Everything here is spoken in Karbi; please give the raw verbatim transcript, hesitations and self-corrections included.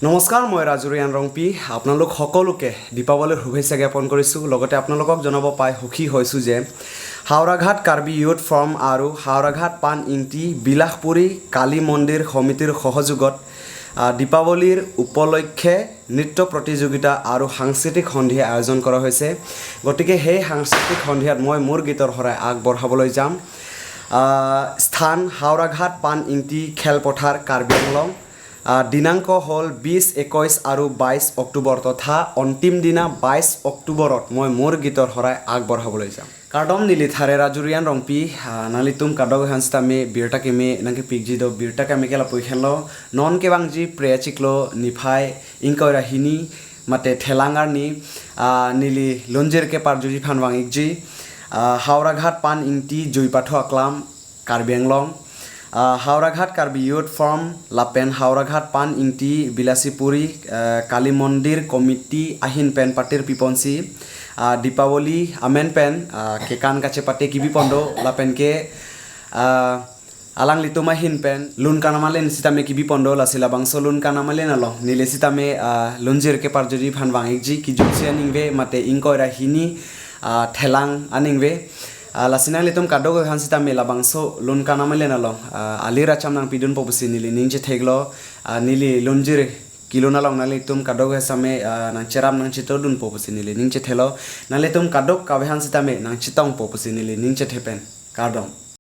নমস্কাৰ, মই ৰাজু ৰিয়ান ৰংপি। আপোনালোক সকলোকে দীপাৱলীৰ শুভেচ্ছা জ্ঞাপন কৰিছোঁ। লগতে আপোনালোকক জনাব পাই সুখী হৈছোঁ যে হাওৰাঘাট কাৰ্বি য়ুথ ফৰাম আৰু হাওৰাঘাট পাণ ইংটি বিলাসপুৰী কালী মন্দিৰ সমিতিৰ সহযোগত, আহ, দীপাৱলীৰ উপলক্ষে নৃত্য প্ৰতিযোগিতা আৰু সাংস্কৃতিক সন্ধিয়া আয়োজন কৰা হৈছে। গতিকে সেই সাংস্কৃতিক সন্ধিয়াত মই মোৰ গীতৰ শৰাই আগবঢ়াবলৈ যাম। আহ, স্থান হাওৰাঘাট পাণ ইংটি খেলপথাৰ, কাৰ্বি আংলং। আহ, দিনাংক হ'ল বিছ, একৈছ আৰু বাইছ অক্টোবৰ তথা অন্তিম দিনা বাইছ অক্টোবৰত মই মোৰ গীতৰ শৰাই আগবঢ়াবলৈ যাম। Kardom, neli thare Raju Rian Rongpi, ah, nanglitum kadokave aphan sitame birta keme nangkepikji do. Birta keme ke lapu-ik henlo, non kevangji Phre achiklo niphai ingkoi ra hini mate Thelang arni, ah, neli lunjir keparjuji aphan vang-ikji, ah, Howraghat Pan Ingti Juipathu Aklam, Karbi Anglong, ah, Howraghat Karbi Youth Forum lapen Howraghat Pan Ingti Bilasipuri, ah, Kali Mondir Committee ahin pen patir piponsi, ah, Deepavali amen pen, ah, kekan kachepate kibipon do lapen ke, ah, alanglitum ahin pen lun kanamalen sitame kibipon do. Lasi labangso lun kanamalen along neli sitame, ah, lunjir keparjuji aphan vang-ikji, kijutsi aningve mate ingkoi ra hini, ah, Thelang aningve. Ah, lasi nanglitum kadokave aphan sitame labangso lun kanamalen along, ah, alir acham nangpidunpo pusi neli ning chetheklo. Ah, neli lunjir kelun along nanglitum kadokave sitame, ah, nangcherap nangchetodunpo pusi neli ning chethelo. Nanglitum kadokave aphan sitame nangchetongpo pusi neli ning chethe pen. Kardom.